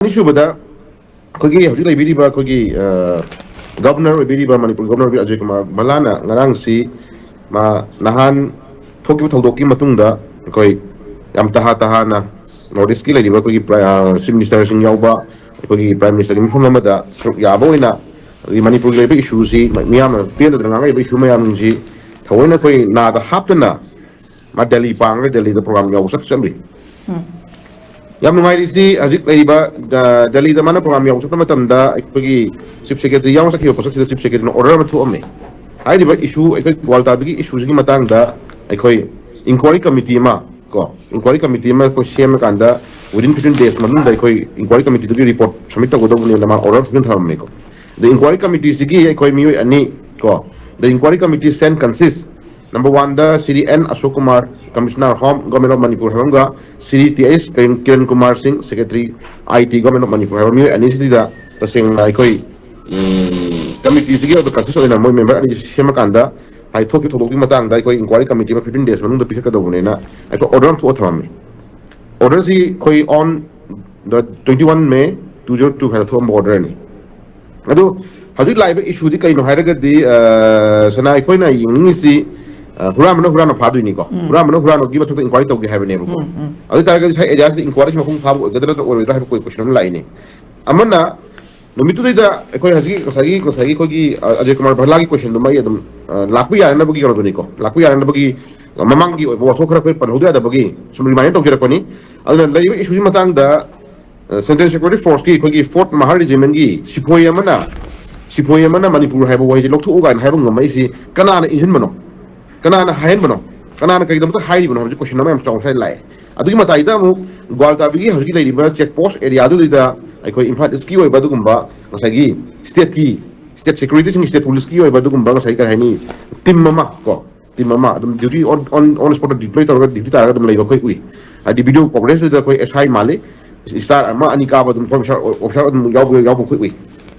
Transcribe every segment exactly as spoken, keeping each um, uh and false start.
ꯑꯅꯤꯁꯨꯕꯗ, ꯑꯩꯈꯣꯏꯒꯤ ꯍꯧꯖꯤꯛ ꯂꯩꯕꯤꯔꯤꯕ ꯑꯩꯈꯣꯏꯒꯤ ꯒꯕꯔꯅꯔ ꯑꯣꯏꯕꯤꯔꯤꯕ, ꯃꯅꯤꯄꯨꯔ ꯒꯕꯔꯅꯔ ꯑꯣꯏꯕꯤꯔꯤꯕ ꯑꯖꯣꯏ ꯀꯨꯃꯥꯔ ꯚꯜꯂꯥꯅ ꯉꯔꯥꯡꯁꯤ ꯃꯥ ꯅꯍꯥꯟ ꯊꯣꯛꯈꯤꯕ ꯊꯧꯗꯣꯛꯀꯤ ꯃꯇꯨꯡꯗ ꯑꯩꯈꯣꯏ ꯌꯥꯝ ꯇꯍꯥ ꯇꯍꯥꯅ ꯅꯣꯔꯠ ꯏꯁꯀꯤ ꯂꯩꯔꯤꯕ ꯑꯩꯈꯣꯏꯒꯤ ꯆꯤꯐ ꯃꯤꯅꯤꯁꯇꯔꯁꯤꯡ ꯌꯥꯎꯕ, ꯑꯩꯈꯣꯏꯒꯤ ꯄ꯭ꯔꯥꯏꯝ ꯃꯤꯅꯤꯁꯇꯔꯒꯤ ꯃꯐꯝ ꯑꯃꯗ ꯁꯔꯨꯛ ꯌꯥꯕ ꯑꯣꯏꯅ, ꯑꯗꯒꯤ ꯃꯅꯤꯄꯨꯔꯒꯤ ꯂꯩꯔꯤꯕ ꯏꯁꯨꯁꯤ, ꯃꯤꯌꯥꯝꯅ ꯄꯦꯟꯗꯗꯅ ꯉꯥꯡꯉꯛꯏꯕ ꯏꯁꯨ ꯃꯌꯥꯝꯁꯤ ꯊꯑꯣꯏꯅ ꯑꯩꯈꯣꯏ ꯅꯥꯗ ꯍꯥꯞꯇꯅ ꯃꯥ ꯗꯦꯜꯂꯤ ꯄꯥꯡꯉꯒ ꯗꯦꯜꯂꯤꯗ ꯄ꯭ꯔꯣꯒ꯭ꯔꯥꯝ ꯌꯥꯎꯕ ꯆꯠ ꯆꯠꯂꯨꯏ꯫ ꯌꯥꯝ ꯅꯨꯡꯉꯥꯏꯔꯤꯁꯤ, ꯍꯧꯖꯤꯛ ꯂꯩꯔꯤꯕ ꯗꯦꯜꯂꯤꯗ ꯃꯥꯅ ꯄ꯭ꯔꯣꯒ꯭ꯔꯥꯝ ꯌꯥꯎꯕ ꯆꯠꯄ ꯃꯇꯝꯗ ꯑꯩꯈꯣꯏꯒꯤ ꯆꯤꯐ ꯁꯦꯀ꯭ꯔꯦꯇꯔꯤ ꯌꯥꯎꯅ ꯆꯠꯈꯤꯕ ꯄꯣꯠꯁꯛꯁꯤꯗ ꯆꯤꯐ ꯁꯦꯀ꯭ꯔꯦꯇꯔꯤꯅ ꯑꯣꯔꯗꯔ ꯑꯃ ꯊꯣꯛꯑꯝꯃꯦ꯫ ꯍꯥꯏꯔꯤꯕ ꯏꯁꯨ, ꯑꯩꯈꯣꯏ ꯒ꯭ꯋꯥꯜꯇꯥꯗꯒꯤ ꯏꯁꯨꯁꯤꯒꯤ ꯃꯇꯥꯡꯗ ꯑꯩꯈꯣꯏ ꯏꯟꯀ꯭ꯋꯥꯏꯔꯤ ꯀꯃꯤꯇꯤ ꯑꯃ, ꯀꯣ, ꯏꯟꯀ꯭ꯋꯥꯏꯔꯤ ꯀꯃꯤꯇꯤ ꯑꯃ ꯑꯩꯈꯣꯏ ꯁꯦꯝꯃꯀꯥꯟꯗ within fifteen days ꯃꯅꯨꯡꯗ ꯑꯩꯈꯣꯏ ꯏꯟꯀ꯭ꯋꯥꯏꯔꯤ ꯀꯃꯤꯇꯤꯗꯨꯒꯤ ꯔꯤꯄꯣꯔꯠ ꯁꯕꯃꯤꯠ ꯇꯧꯒꯗꯧꯕꯅꯦꯅ ꯃꯥ ꯑꯣꯔꯗꯔ ꯊꯣꯛꯅ ꯊꯝꯃꯝꯃꯦꯀꯣ꯫ ꯑꯗ ꯏꯟꯀ꯭ꯋꯥꯏꯔꯤ ꯀꯃꯤꯇꯤꯁꯤꯒꯤ ꯑꯩꯈꯣꯏ ꯃꯤꯑꯣꯏ ꯑꯅꯤ, ꯀꯣ, the inquiry committee shall consist, number one ꯗ Shri N Ashok Kumar, Commissioner Home, Government of Manipur ꯍꯥꯏꯕ ꯑꯃꯒ, Shri T H Kiran Kumar Singh, Secretary I T, Government of Manipur ꯍꯥꯏꯕ ꯃꯤꯑꯣꯏ ꯑꯅꯤꯁꯤꯗ ꯇꯁꯦꯡꯅ ꯑꯩꯈꯣꯏ ꯀꯃꯤꯇꯤꯁꯤꯒꯤ ꯑꯣꯏꯕ ꯀꯟꯁꯤꯁ ꯑꯣꯏꯅ ꯃꯣꯏ ꯃꯦꯝꯕꯔ ꯑꯅꯤꯁꯤ ꯁꯦꯝꯃꯀꯥꯟꯗ ꯍꯥꯏ ꯊꯣꯛꯈꯤꯕ ꯊꯧꯗꯣꯛꯀꯤ ꯃꯇꯥꯡꯗ ꯑꯩꯈꯣꯏ ꯏꯟꯀ꯭ꯋꯥꯏꯔꯤ ꯀꯃꯤꯇꯤ ꯑꯃ fifteen days ꯃꯅꯨꯡꯗ ꯄꯤꯈꯠꯀꯗꯧꯕꯅꯦꯅ ꯑꯩꯈꯣꯏ ꯑꯣꯔꯗꯔ ꯑꯃ ꯊꯣꯛꯑ ꯊꯝꯃꯝꯃꯤ꯫ ꯑꯣꯔꯗꯔꯁꯤ ꯑꯩꯈꯣꯏ on the twenty one May two zero two five ꯊꯣꯛꯑꯝꯕ ꯑꯣꯔꯗꯔꯅꯤ꯫ ꯑꯗꯨ ꯍꯧꯖꯤꯛ ꯂꯥꯛꯏꯕ ꯏꯁꯨꯗꯤ ꯀꯩꯅꯣ ꯍꯥꯏꯔꯒꯗꯤ, ꯑ, ꯁꯅꯥ, ꯑꯩꯈꯣꯏꯅ ꯌꯦꯡꯅꯤꯡꯉꯤꯁꯤ, ꯑ, ꯍꯨꯔꯥꯟꯕꯅ ꯍꯨꯔꯥꯟꯕ ꯐꯥꯗꯣꯏꯅꯤꯀꯣ꯫ ꯎꯝ꯫ ꯍꯨꯔꯥꯟꯕꯅ ꯍꯨꯔꯥꯟꯕꯒꯤ ꯃꯊꯛꯇ ꯏꯟꯀ꯭ꯋꯥꯏꯔꯤ ꯇꯧꯒꯦ ꯍꯥꯏꯕꯅꯦꯕꯀꯣ꯫ ꯎꯝ, ꯎꯝ꯫ ꯑꯗꯨ ꯑꯣꯏ ꯇꯥꯔꯒꯗꯤ ꯉꯁꯥꯏ ꯑꯦꯔꯤꯌꯥꯁꯤꯗ ꯏꯟꯀ꯭ꯋꯥꯏꯔꯤꯁꯤ ꯃꯄꯨꯡ ꯐꯥꯕ ꯑꯣꯏꯒꯗ꯭ꯔꯥ ꯅꯠꯇ꯭ꯔꯒ ꯑꯣꯏꯔꯣꯏꯗ꯭ꯔꯥ ꯍꯥꯏꯕ ꯀꯣꯏꯁꯟ ꯑꯃ ꯂꯥꯛꯏꯅꯦ꯫ ꯑꯃꯅ, ꯅꯨꯃꯤꯠꯇꯨꯗꯩꯗ ꯑꯩꯈꯣꯏ ꯍꯧꯖꯤꯛꯀꯤ ꯉꯁꯥꯏꯒꯤ, ꯉꯁꯥꯏꯒꯤ ꯑꯩꯈꯣꯏꯒꯤ, ꯑ, ꯑꯖꯣꯏ ꯀꯨꯃꯥꯔ ꯚꯜꯂꯥꯒꯤ ꯀꯣꯏꯁꯟꯗꯨꯃ ꯑꯩ ꯑꯗꯨꯝ, ꯑ, ꯂꯥꯛꯄ ꯌꯥꯅꯅꯕꯒꯤ ꯀꯩꯅꯣꯗꯨꯅꯤꯀꯣ, ꯂꯥꯛꯄ ꯌꯥꯅꯅꯕꯒꯤ ꯃꯃꯥꯡꯒꯤ ꯑꯣꯏꯕ ꯋꯥꯊꯣꯛ ꯈꯔ ꯑꯩꯈꯣꯏ ꯄꯟꯍꯧꯗ ꯌꯥꯗꯕꯒꯤ ꯁꯨꯝ ꯔꯤꯃꯥꯏꯟ ꯇꯧꯖꯔꯛꯄꯅꯤ꯫ ꯑꯗꯨꯅ ꯂꯩꯔꯤꯕ ꯏꯁꯨꯁꯤ ꯃꯇꯥꯡꯗ, ꯑ, Central Security Forceꯀꯤ ꯑꯩꯈꯣꯏꯒꯤ Fourth Mahar Regimentꯀꯤ ꯁꯤꯐꯣꯏ ꯑꯃꯅ, ꯁꯤꯐꯣꯏ ꯑꯃꯅ ꯃꯅꯤꯄꯨꯔ ꯍꯥꯏꯕ ꯋꯥꯍꯩꯁꯦ ꯂꯧꯊꯣꯛꯎ ꯀꯥꯏꯅ ꯍꯥꯏꯕ ꯉꯝꯃꯛꯏꯁꯤ ꯀꯅꯥꯅ ꯏꯟꯁꯤꯟꯕꯅꯣ? ꯀꯅꯥꯅ ꯍꯥꯏꯍꯟꯕꯅꯣ? ꯀꯅꯥꯅ ꯀꯔꯤꯒꯤꯗꯃꯛꯇ ꯍꯥꯏꯔꯤꯕꯅꯣ ꯍꯥꯏꯕꯁꯤ ꯀꯣꯏꯁꯟ ꯑꯃ ꯌꯥꯝ ꯆꯥꯎꯅ ꯁ꯭ꯋꯥꯏꯗ ꯂꯥꯛꯑꯦ꯫ ꯑꯗꯨꯒꯤ ꯃꯇꯥꯏꯗ ꯑꯃꯨꯛ ꯒ꯭ꯋꯥꯜꯇꯥꯕꯤꯒꯤ ꯍꯧꯖꯤꯛ ꯂꯩꯔꯤꯕ ꯆꯦꯛ ꯄꯣꯁ ꯑꯦꯔꯤꯌꯥꯗꯨꯗꯩꯗ ꯑꯩꯈꯣꯏ ꯏꯝꯐꯥꯜ ꯏꯁꯀꯤ ꯑꯣꯏꯕ ꯑꯗꯨꯒꯨꯝꯕ ꯉꯁꯥꯏꯒꯤ ꯁ꯭ꯇꯦꯠꯀꯤ, ꯁ꯭ꯇꯦꯠ ꯁꯦꯀ꯭ꯌꯨꯔꯤꯇꯤꯁꯤꯡ, ꯁ꯭ꯇꯦꯠ ꯄꯨꯂꯤꯁꯀꯤ ꯑꯣꯏꯕ ꯑꯗꯨꯒꯨꯝꯕ ꯉꯁꯥꯏ ꯀꯔꯤ ꯍꯥꯏꯅꯤ, ꯇꯤꯝ ꯑꯃ ꯀꯣ, ꯇꯤꯝ ꯑꯃ ꯑꯗꯨꯝ ꯗ꯭ꯌꯨꯇꯤ on, on, on spotꯇ ꯗꯤꯄ꯭ꯂꯣꯏ ꯇꯧꯔꯒ ꯗ꯭ꯌꯨꯇꯤ ꯇꯥꯔꯒ ꯑꯗꯨꯝ ꯂꯩꯕ ꯑꯩꯈꯣꯏ ꯎꯏ꯫ ꯍꯥꯏꯗꯤ ꯚꯤꯗꯤꯑꯣ ꯀꯣꯚꯔꯦꯖꯇꯨꯗ ꯑꯩꯈꯣꯏ ꯑꯦꯁ ꯑꯥꯏ ꯃꯥꯜꯂꯤ, ꯏꯁꯇꯥꯔ ꯑꯃ ꯑꯅꯤ ꯀꯥꯕ ꯑꯗꯨꯝ ꯑꯣꯐꯤꯁꯥꯔ, ꯑꯣꯐꯤꯁꯥꯔ ꯑꯗꯨꯝ ꯌꯥꯎꯕ, ꯌꯥꯎꯕ ꯑꯩꯈꯣꯏ ꯎꯏ꯫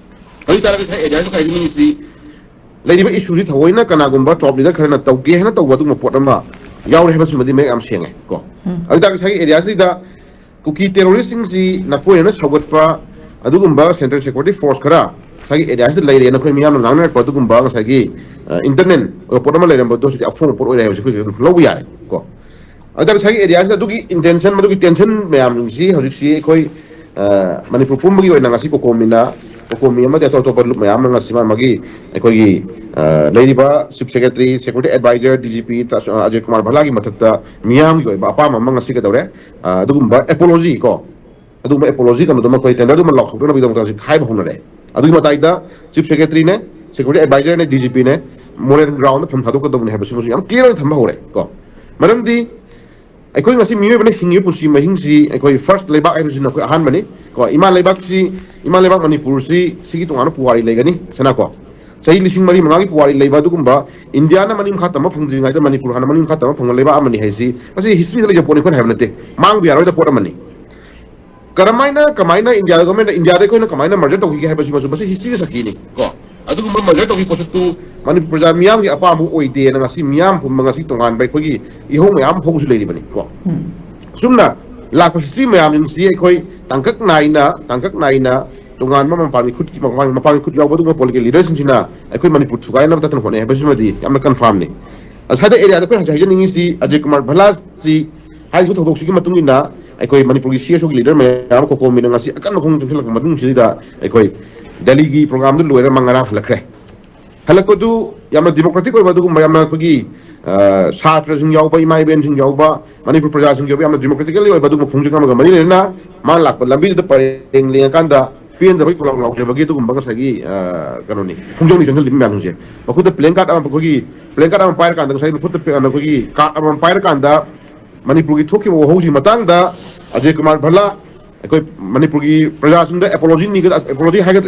ꯑꯗꯨ ꯑꯣꯏ ꯇꯥꯔꯒꯗꯤ ꯉꯁꯥꯏ ꯑꯦꯔꯤꯌꯥ ꯃꯈꯥꯏꯗꯤ ꯃꯤꯁꯤ ꯂꯩꯔꯤꯕ ꯏꯁꯨꯁꯤ ꯊꯑꯣꯏꯅ ꯀꯅꯥꯒꯨꯝꯕ ꯇꯣꯞ ꯂꯤꯗꯔ ꯈꯔꯅ ꯇꯧꯒꯦ ꯍꯥꯏꯅ ꯇꯧꯕ ꯑꯗꯨꯒꯨꯝꯕ ꯄꯣꯠ ꯑꯃ ꯌꯥꯎꯔꯦ ꯍꯥꯏꯕꯁꯤꯃꯗꯤ ꯃꯌꯦꯛ ꯌꯥꯝ ꯁꯦꯡꯉꯦ ꯀꯣ꯫ ꯎꯝ꯫ ꯑꯗꯨ ꯇꯥꯔꯒꯗꯤ ꯉꯁꯥꯏꯒꯤ ꯑꯦꯔꯤꯌꯥꯁꯤꯗ ꯀꯨꯀꯤ ꯇꯦꯔꯣꯔꯤꯁꯁꯤꯡꯁꯤ ꯅꯈꯣꯏꯅ ꯁꯧꯒꯠꯄ ꯑꯗꯨꯒꯨꯝꯕ ꯁꯦꯟꯇ꯭ꯔꯦꯜ ꯁꯦꯀ꯭ꯌꯨꯔꯤꯇꯤ ꯐꯣꯔꯁ ꯈꯔ ꯉꯁꯥꯏꯒꯤ ꯑꯦꯔꯤꯌꯥꯁꯤꯗ ꯂꯩꯔꯦꯅ ꯑꯩꯈꯣꯏ ꯃꯤꯌꯥꯝꯅ ꯉꯥꯡꯅꯔꯛꯄ ꯑꯗꯨꯒꯨꯝꯕ ꯉꯁꯥꯏꯒꯤ ꯏꯟꯇꯔꯅꯦꯜ ꯑꯣꯏꯕ ꯄꯣꯠ ꯑꯃ ꯂꯩꯔꯝꯕꯗꯣ ꯍꯧꯖꯤꯛꯇꯤ ꯑꯐꯣꯡꯕ ꯄꯣꯠ ꯑꯣꯏꯔꯦ ꯍꯥꯏꯕꯁꯤ ꯑꯩꯈꯣꯏ ꯑꯗꯨꯝ ꯂꯧꯕ ꯌꯥꯔꯦ ꯀꯣ꯫ ꯑꯗꯨ ꯉꯁꯥꯏꯒꯤ ꯑꯦꯔꯤꯌꯥꯁꯤꯗ ꯑꯗꯨꯒꯤ ꯏꯟꯇꯦꯟꯁꯟ, ꯃꯗꯨꯒꯤ ꯇꯦꯟꯁꯟ ꯃꯌꯥꯝꯁꯤ ꯍꯧꯖꯤꯛꯁꯤ ꯑꯩꯈꯣꯏ ꯃꯅꯤꯄꯨꯔ ꯄꯨꯝꯕꯒꯤ ꯑꯣꯏꯅ ꯉꯁꯤ ꯀꯣꯀꯣꯃꯤꯅ, ꯀꯣꯀꯣꯃꯤ ꯑꯃꯗꯤ ꯑꯇꯣꯞ ꯑꯇꯣꯞꯄ ꯂꯨꯞ ꯃꯌꯥꯝ ꯑꯃ ꯉꯁꯤ ꯃꯥ ꯃꯥꯒꯤ ꯑꯩꯈꯣꯏꯒꯤ ꯂꯩꯔꯤꯕ chief secretary, security adviser, D G P Ajay Kumar ꯚꯜꯂꯥꯒꯤ ꯃꯊꯛꯇ ꯃꯤꯌꯥꯝꯒꯤ ꯑꯣꯏꯕ ꯑꯄꯥꯝꯕ ꯑꯃ ꯉꯁꯤ ꯀꯩꯗꯧꯔꯦ, ꯑꯗꯨꯒꯨꯝꯕ ꯑꯦꯄꯣꯂꯣꯖꯤ ꯀꯣ, ꯑꯗꯨꯒꯨꯝꯕ ꯑꯦꯄꯣꯂꯣꯖꯤ ꯀꯩꯅꯣꯗꯨꯃ ꯑꯩꯈꯣꯏ ꯇꯦꯟꯗꯔꯗꯨꯃ ꯂꯥꯎꯊꯣꯛꯅꯕꯒꯤꯗꯃꯛꯇ ꯍꯧꯖꯤꯛ ꯍꯥꯏꯕ ꯍꯧꯅꯔꯦ꯫ ꯑꯗꯨꯒꯤ ꯃꯇꯥꯏꯗ chief ꯁꯦꯀ꯭ꯔꯦꯇꯔꯤꯅꯦ, security ꯑꯦꯗꯚꯥꯏꯖꯔꯅꯦ, D G ꯄꯤꯅꯦ, moral ground ꯐꯝ ꯊꯥꯗꯣꯛꯀꯗꯕꯅꯤ ꯍꯥꯏꯕꯁꯤꯃꯁꯨ ꯌꯥꯝ ꯀ꯭ꯂꯤꯌꯥꯔ ꯑꯣꯏꯅ ꯊꯝꯕ ꯍꯧꯔꯦ ꯀꯣ꯫ ꯃꯔꯝꯗꯤ ꯑꯩꯈꯣꯏ ꯉꯁꯤ ꯃꯤꯑꯣꯏꯕꯅ ꯍꯤꯡꯉꯤꯕ ꯄꯨꯟꯁꯤ ꯃꯍꯤꯡꯁꯤ ꯑꯩꯈꯣꯏ ꯐꯥꯔꯁ ꯂꯩꯕꯥꯛ ꯍꯥꯏꯕꯁꯤꯅ ꯑꯩꯈꯣꯏ ꯑꯍꯥꯟꯕꯅꯤ ꯀꯣ꯫ ꯏꯃꯥ ꯂꯩꯕꯥꯛꯁꯤ, ꯏꯃꯥ ꯂꯩꯕꯥꯛ ꯃꯅꯤꯄꯨꯔꯁꯤ ꯁꯤꯒꯤ ꯇꯣꯉꯥꯟꯕ ꯄꯨꯋꯥꯔꯤ ꯂꯩꯒꯅꯤ ꯁꯅ ꯀꯣ꯫ ꯆꯍꯤ ꯂꯤꯁꯤꯡ ꯃꯔꯤ ꯃꯉꯥꯒꯤ ꯄꯨꯋꯥꯔꯤ ꯂꯩꯕ ꯑꯗꯨꯒꯨꯝꯕ ꯏꯟꯗꯤꯌꯥꯅ ꯃꯅꯤꯡ ꯃꯈꯥ ꯇꯝꯕ ꯐꯪꯗ꯭ꯔꯤꯉꯩꯗ ꯃꯅꯤꯄꯨꯔ ꯍꯥꯟꯅ ꯃꯅꯤꯡ ꯃꯈꯥ ꯇꯝꯕ ꯐꯪꯕ ꯂꯩꯕꯥꯛ ꯑꯃꯅꯤ ꯍꯥꯏꯁꯤ ꯃꯁꯤ ꯍꯤꯁꯇ꯭ꯔꯤꯗ ꯂꯩꯖꯕ ꯄꯣꯠꯅꯤ, ꯑꯩꯈꯣꯏꯅ ꯍꯥꯏꯕ ꯅꯠꯇꯦ, ꯃꯥꯡꯕ ꯌꯥꯔꯣꯏꯗꯕ ꯄꯣꯠ ꯑꯃꯅꯤ꯫ ꯀꯔꯝꯍꯥꯏꯅ, ꯀꯃꯥꯏꯅ ꯏꯟꯗꯤꯌꯥ ꯒꯣꯔꯃꯦꯟꯗ, ꯏꯟꯗꯤꯌꯥꯗ ꯑꯩꯈꯣꯏꯅ ꯀꯃꯥꯏꯅ ꯃꯔꯖꯔ ꯇꯧꯈꯤꯒꯦ ꯍꯥꯏꯕꯁꯤꯃꯁꯨ ꯃꯁꯤ ꯍꯤꯁꯇ꯭ꯔꯤꯒꯤ ꯁꯛꯇꯤꯅꯤ ꯀꯣ꯫ ꯑꯗꯨꯒꯨꯝꯕ ꯃꯔꯖꯔ ꯇꯧꯈꯤꯕ ꯄꯣꯠꯁꯛꯇꯨ ꯃꯅꯤꯄꯨꯔ ꯄ꯭ꯔꯖꯥ ꯃꯤꯌꯥꯝꯒꯤ ꯑꯄꯥꯝꯕ ꯑꯣꯏꯗꯦꯅ ꯉꯁꯤ ꯃꯤꯌꯥꯝ ꯄꯨꯝꯕ ꯉꯁꯤ ꯇꯣꯉꯥꯟꯕ ꯑꯩꯈꯣꯏꯒꯤ ꯏꯍꯧ ꯃꯌꯥꯝ ꯍꯧꯕꯁꯨ ꯂꯩꯔꯤꯕꯅꯤ ꯀꯣ꯫ ꯎꯝ꯫ ꯑꯁꯨꯝꯅ ꯂꯥꯛꯄ ꯍꯤꯁꯇ꯭ꯔꯤ ꯃꯌꯥꯝꯁꯤꯡꯁꯤ ꯑꯩꯈꯣꯏ ꯇꯥꯡꯀꯛ ꯅꯥꯏꯅ, ꯇꯥꯡꯀꯛ ꯅꯥꯏꯅ ꯇꯣꯉꯥꯟꯕ ꯃꯄꯥꯟꯒꯤ ꯈꯨꯠꯀꯤ, ꯃꯄꯥꯟ, ꯃꯄꯥꯟꯒꯤ ꯈꯨꯠ ꯌꯥꯎꯕ ꯑꯗꯨꯒꯨꯝꯕ ꯄꯣꯂꯤꯇꯤꯀꯦꯜ ꯂꯤꯗꯔꯁꯤꯡꯁꯤꯅ ꯑꯩꯈꯣꯏ ꯃꯅꯤꯄꯨꯔ ꯊꯨꯒꯥꯏꯅꯕ ꯇꯠꯇꯅ ꯍꯣꯠꯅꯩ ꯍꯥꯏꯕꯁꯤꯃꯗꯤ ꯌꯥꯝꯅ ꯀꯟꯐꯥꯔꯝꯅꯤ꯫ ꯉꯁꯥꯏꯗ ꯑꯦꯔꯤꯌꯥꯗ ꯑꯩꯈꯣꯏꯅ ꯍꯧꯖꯤꯛ ꯍꯥꯏꯖꯅꯤꯡꯉꯤꯁꯤ, ꯑꯖꯌ ꯀꯨꯃꯥꯔ ꯚꯜꯂꯥꯁꯤ ꯍꯥꯏꯔꯤꯕ ꯊꯧꯗꯣꯛꯁꯤꯒꯤ ꯃꯇꯨꯡ ꯏꯟꯅ ꯑꯩꯈꯣꯏ ꯃꯅꯤꯄꯨꯔꯒꯤ ꯁꯤ ꯑꯦꯁ ꯑꯣꯒꯤ ꯂꯤꯗꯔ ꯃꯌꯥꯝ ꯀꯣꯀꯣꯃꯤꯅ ꯉꯁꯤ ꯑꯀꯟꯕ ꯈꯣꯡ ꯆꯪꯁꯤꯜꯂꯛꯄ ꯃꯇꯨꯡꯁꯤꯗ ꯑꯩꯈꯣꯏ ꯗꯦꯜꯂꯤꯒꯤ ꯄ꯭ꯔꯣꯒ꯭ꯔꯥꯝꯗꯨ ꯂꯣꯏꯔ ꯃꯥ ꯉꯔꯥꯡ ꯍꯜꯂꯛꯈ꯭ꯔꯦ꯫ ꯍꯜꯂꯛꯄꯗꯨ ꯌꯥꯝꯅ ꯗꯤꯃꯣꯀ꯭ꯔꯦꯇꯤꯛ ꯑꯣꯏꯕ ꯑꯗꯨꯒꯨꯝꯕ ꯌꯥꯝꯅ ꯑꯩꯈꯣꯏꯒꯤ, ꯑ, ꯁꯥꯇ꯭ꯔꯁꯤꯡ ꯌꯥꯎꯕ, ꯏꯃꯥ ꯏꯕꯦꯟꯁꯤꯡ ꯌꯥꯎꯕ, ꯃꯅꯤꯄꯨꯔ ꯄ꯭ꯔꯖꯥꯁꯤꯡ ꯌꯥꯎꯕ ꯌꯥꯝꯅ ꯗꯤꯃꯣꯀ꯭ꯔꯦꯇꯤꯀꯦꯜꯂꯤ ꯑꯣꯏꯕ ꯑꯗꯨꯒꯨꯝꯕ ꯈꯣꯡꯖꯪ ꯑꯃꯒ ꯃꯔꯤ ꯂꯩꯅꯅ ꯃꯥꯅ ꯂꯥꯛꯄ ꯂꯝꯕꯤꯗꯨꯗ ꯄꯔꯦꯡ ꯂꯦꯡꯉꯀꯥꯟꯗ ꯄꯦꯟꯗꯕꯒꯤ ꯈꯣꯜꯂꯥꯎ ꯂꯥꯎꯖꯕꯒꯤ ꯑꯗꯨꯒꯨꯝꯕ ꯉꯁꯥꯏꯒꯤ, ꯑ, ꯀꯩꯅꯣꯅꯤ, ꯈꯣꯡꯖꯪꯅꯤ ꯆꯪꯁꯤꯜꯂꯤꯕ ꯃꯌꯥꯝꯁꯤꯡꯁꯦ꯫ ꯃꯈꯨꯠꯇ ꯄ꯭ꯂꯦꯟ ꯀꯥꯔꯠ ꯑꯃ, ꯑꯩꯈꯣꯏꯒꯤ ꯄ꯭ꯂꯦꯟ ꯀꯥꯔꯠ ꯑꯃ ꯄꯥꯏꯔꯀꯥꯟꯗ, ꯉꯁꯥꯏ ꯃꯈꯨꯠꯇ ꯄ꯭ꯂꯦ-, ꯑꯩꯈꯣꯏꯒꯤ ꯀꯥꯔꯠ ꯑꯃꯃꯝ ꯄꯥꯏꯔꯀꯥꯟꯗ ꯃꯅꯤꯄꯨꯔꯒꯤ ꯊꯣꯛꯈꯤꯕ ꯋꯥꯍꯧꯁꯤꯒꯤ ꯃꯇꯥꯡꯗ ꯑꯖꯌ ꯀꯨꯃꯥꯔ ꯚꯜꯂꯥ ꯑꯩꯈꯣꯏ ꯃꯅꯤꯄꯨꯔꯒꯤ ꯄ꯭ꯔꯖꯥꯁꯤꯡꯗ ꯑꯦꯄꯣꯂꯣꯖꯤ ꯅꯤꯒ-, ꯑꯦꯄꯣꯂꯣꯖꯤ ꯍꯥꯏꯒ-,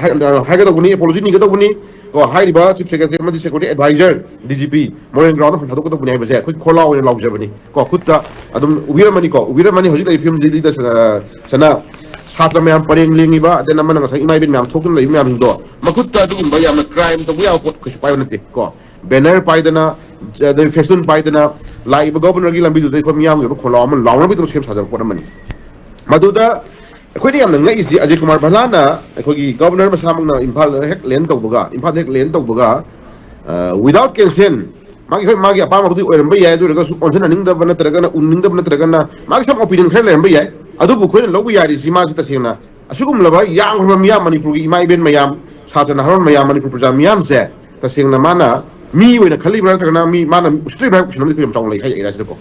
ꯍꯥꯏ-, ꯍꯥꯏꯒꯗꯧꯕꯅꯤ, ꯑꯦꯄꯣꯂꯣꯖꯤ ꯅꯤꯒꯗꯧꯕꯅꯤ ꯀꯣ꯫ ꯍꯥꯏꯔꯤꯕ ꯆꯤꯐ ꯁꯦꯀ꯭ꯔꯦꯇꯔꯤ ꯑꯃꯗꯤ security adviser, D G P, moral ground ꯐꯝ ꯊꯥꯗꯣꯛꯀꯗꯧꯕꯅꯤ ꯍꯥꯏꯕꯁꯦ ꯑꯩꯈꯣꯏ ꯈꯣꯜꯂꯥꯎ ꯑꯣꯏꯅ ꯂꯥꯎꯖꯕꯅꯤ ꯀꯣ꯫ ꯈꯨꯠꯇ ꯑꯗꯨꯝ ꯎꯕꯤꯔꯝꯃꯅꯤꯀꯣ, ꯎꯕꯤꯔꯝꯃꯅꯤ꯫ ꯍꯧꯖꯤꯛ ꯂꯩꯔꯤꯕ ꯐꯤꯕꯝꯁꯤꯗ ꯁꯅ-, ꯁꯅ ꯁꯥꯇ꯭ꯔ ꯃꯌꯥꯝ ꯄꯔꯦꯡ ꯂꯦꯡꯉꯤꯕ, ꯑꯗꯩ ꯑꯃꯅ ꯉꯁꯥꯏ ꯏꯃꯥ ꯏꯕꯦꯟ ꯃꯌꯥꯝ ꯊꯣꯛꯇꯨꯅ ꯂꯩꯕ ꯃꯌꯥꯝꯁꯤꯡꯗꯣ ꯃꯈꯨꯠꯇ ꯑꯗꯨꯒꯨꯝꯕ ꯌꯥꯝꯅ ꯀ꯭ꯔꯥꯏꯝ ꯇꯧꯕ ꯌꯥꯕ ꯄꯣꯠ ꯀꯩꯁꯨ ꯄꯥꯏꯕ ꯅꯠꯇꯦ ꯀꯣ꯫ ꯕꯦꯅꯔ ꯄꯥꯏꯗꯅ, ꯑꯗꯩ ꯐꯦꯁꯇꯨꯟ ꯄꯥꯏꯗꯅ ꯂꯥꯛꯏꯕ ꯒꯣꯕꯔꯅꯔꯒꯤ ꯂꯝꯕꯤꯗꯨꯗ ꯑꯩꯈꯣꯏ ꯃꯤꯌꯥꯝꯒꯤ ꯑꯣꯏꯕ ꯈꯣꯜꯂꯥꯎ ꯑꯃ ꯂꯥꯎꯅꯕꯒꯤꯗꯃꯛ ꯁꯦꯝ ꯁꯥꯖꯕ ꯄꯣꯠ ꯑꯃꯅꯤ꯫ ꯃꯗꯨꯗ ꯑꯩꯈꯣꯏꯅ ꯌꯥꯝꯅ ꯉꯛꯏꯁꯤ, ꯑꯖꯌ ꯀꯨꯃꯥꯔ ꯚꯜꯂꯥꯅ ꯑꯩꯈꯣꯏꯒꯤ ꯒꯣꯚꯔꯅꯔ ꯃꯁꯥꯃꯛꯅ ꯏꯝꯐꯥꯜꯗ ꯍꯦꯛ ꯂꯦꯟ ꯇꯧꯕꯒ, ꯏꯝꯐꯥꯜꯗ ꯍꯦꯛ ꯂꯦꯟ ꯇꯧꯕꯒ, ꯋꯤꯗꯥꯎꯠ ꯀꯦꯟꯁꯦꯟ, ꯃꯥꯒꯤ, ꯍꯣꯏ, ꯃꯥꯒꯤ ꯑꯄꯥꯝꯕꯕꯨꯗꯤ ꯑꯣꯏꯔꯝꯕ ꯌꯥꯏ, ꯑꯗꯨ ꯑꯣꯏꯔꯒꯁꯨ ꯑꯣꯟꯁꯤꯟꯅꯅꯤꯡꯗꯕ ꯅꯠꯇ꯭ꯔꯒꯅ ꯎꯅꯤꯡꯗꯕ ꯅꯠꯇ꯭ꯔꯒꯅ ꯃꯥꯒꯤ ꯁꯝ ꯑꯣꯄꯤꯅꯤꯌꯟ ꯈꯔ ꯂꯩꯔꯝꯕ ꯌꯥꯏ꯫ ꯑꯗꯨꯕꯨ ꯑꯩꯈꯣꯏꯅ ꯂꯧꯕ ꯌꯥꯔꯤꯁꯤ ꯃꯥꯁꯤ ꯇꯁꯦꯡꯅ ꯑꯁꯤꯒꯨꯝꯂꯕ ꯌꯥꯝꯈ꯭ꯔꯕ ꯃꯤꯌꯥꯝ, ꯃꯅꯤꯄꯨꯔꯒꯤ ꯏꯃꯥ ꯏꯕꯦꯟ ꯃꯌꯥꯝ, ꯁꯥꯇ꯭ꯔ ꯅꯍꯥꯔꯣꯜ ꯃꯌꯥꯝ, ꯃꯅꯤꯄꯨꯔ ꯄ꯭ꯔꯖꯥ ꯃꯤꯌꯥꯝꯁꯦ ꯇꯁꯦꯡꯅ ꯃꯥꯅ ꯃꯤ ꯑꯣꯏꯅ ꯈꯜꯂꯤꯕ꯭ꯔꯥ ꯅꯠꯇ꯭ꯔꯒꯅ ꯃꯤ, ꯃꯥꯅ ꯎꯁꯤꯠꯇ꯭ꯔꯤꯕ꯭ꯔꯥ ꯍꯥꯏꯕ ꯀꯣꯏꯁꯟ ꯑꯃꯗꯤ ꯑꯩꯈꯣꯏ ꯌꯥꯝ ꯆꯥꯎꯅ ꯂꯩ ꯍꯥꯏ ꯑꯦꯔꯤꯌꯥꯁꯤꯗꯀꯣ꯫